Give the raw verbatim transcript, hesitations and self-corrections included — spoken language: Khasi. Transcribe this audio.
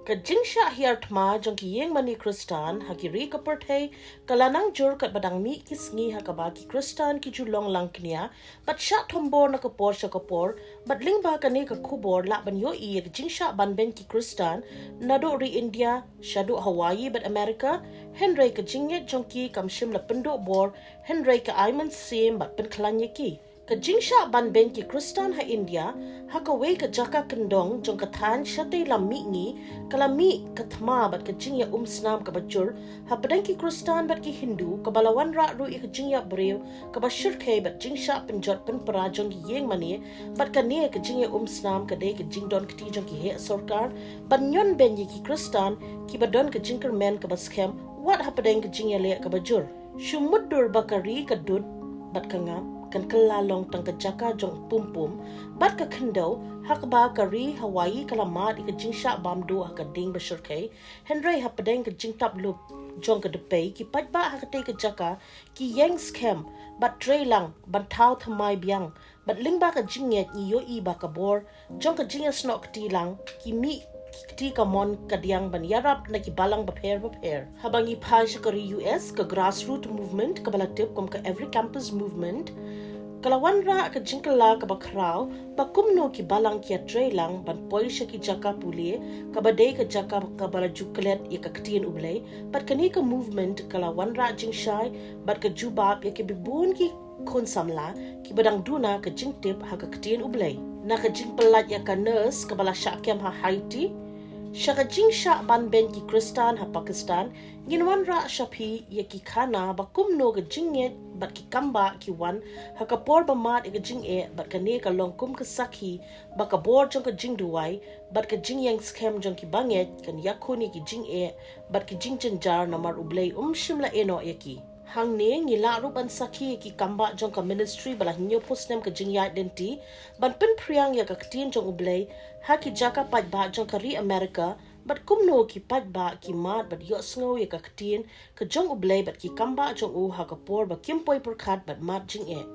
Ka jingshah hiar thma jong ki ïing mane Khristan ha ki ri ka pyrthei ka la nang jur katba dang mih ki sngi ha kaba ki Khristan ki ju long lang kñia bad shah thombor na ka por sha ka por, bad lyngba kane ka khubor lah ban ïohi ïa ka jingshah ban beiñ ki Khristan naduh ri India shaduh Hawaii bad America, hynrei ka jingngeit jong ki kam shym la pynduh bor, hynrei ka ai mynsiem bad pynkhlaiñ ïa ki. Ka jingshah ban beiñ ki Khristan ha India, ha kawei ka jaka kyndong jong ka thaiñ shatei lam mihngi, ka la mih ka thma bad ka jingïaumsnam kaba jur hapdeng ki Khristan bad ki Hindu, kaba la wanrah ruh ïa ka jingïap briew kaba shyrkhei bad jingshah pynjot pynpra jong ki ïing mane, bad kane ka jingïaumsnam ka dei ka jingdon kti jong ki heh sorkar ban ñion beiñ ïa ki Khristan kiba don ka jingkyrmen kaba skhem wat hapdeng ka jingïaleh kaba jur. Shu mutdur ba ka ri ka dud bad ka ngap kan kylla long tang ka jaka jong pum pum bad ka khyndew, ha kaba ka ri Hawaii ka la mad ïa ka jingshah bam duh ha ka ding ba shyrkhei, hynrei hapdeng ka jingtap lup jong ka dpei, ki paidbah ha katei ka jaka ki ïeng skhem bad trei lang ban thaw thymmai biang, bad lyngba ka jingngeit ngi ïohi ba ka bor jong ka jingïasnoh kti lang ki mih ki kti kamon kadiang ban ïarap na ki balang bapher bapher. Haba ngi phai sha ka ri U S, ka grassroots movement kaba la tip kum ka Every Campus Movement ka la wanrah ka jingkylla kaba khraw ba kumno ki balang ki ïatrei lang ban poi sha ki jaka pule, kaba dei ka jaka kaba la ju klet ïa ka ktien U Blei. Bad kane ka movement ka la wanrah jingshai bad ka jubab ïa kiba bun ki khun samla kiba dang duna ka jingtip ha ka ktien U Blei. Na ka jingpyllait ïa ka nurse kaba la shah kem ha Haiti, sha ka jingshah ban beiñ ki Khristan ha Pakistan, ngin wanrah sha phi ïa ki khana ba kumno ka jingngeit bad ki kambah ki wan ha ka por ba mad ïa ka jingeh, bad kane ka long kum ka sakhi ba ka bor jong ka jingduwai bad ka jingïeng skhem jong ki bangeit kan ïakhun ïa ki jingeh bad ki jingjynjar, namar U Blei um shym la ïehnoh ïa ki. Hangne ngi lah ruh ban sakhi ïa ki kambah jong ka ministry ba la hynñiewphew snem ka jingïaid lynti ban pynphriang ïa ka ktien jong U Blei ha ki jaka paidbah jong ka ri America, bad kumno ki paidbah ki mad bad ïohsngew ïa ka ktien ka jong U Blei bad ki kambah jong u ha ka por ba kim poi pyrkhat bad mad jingeh.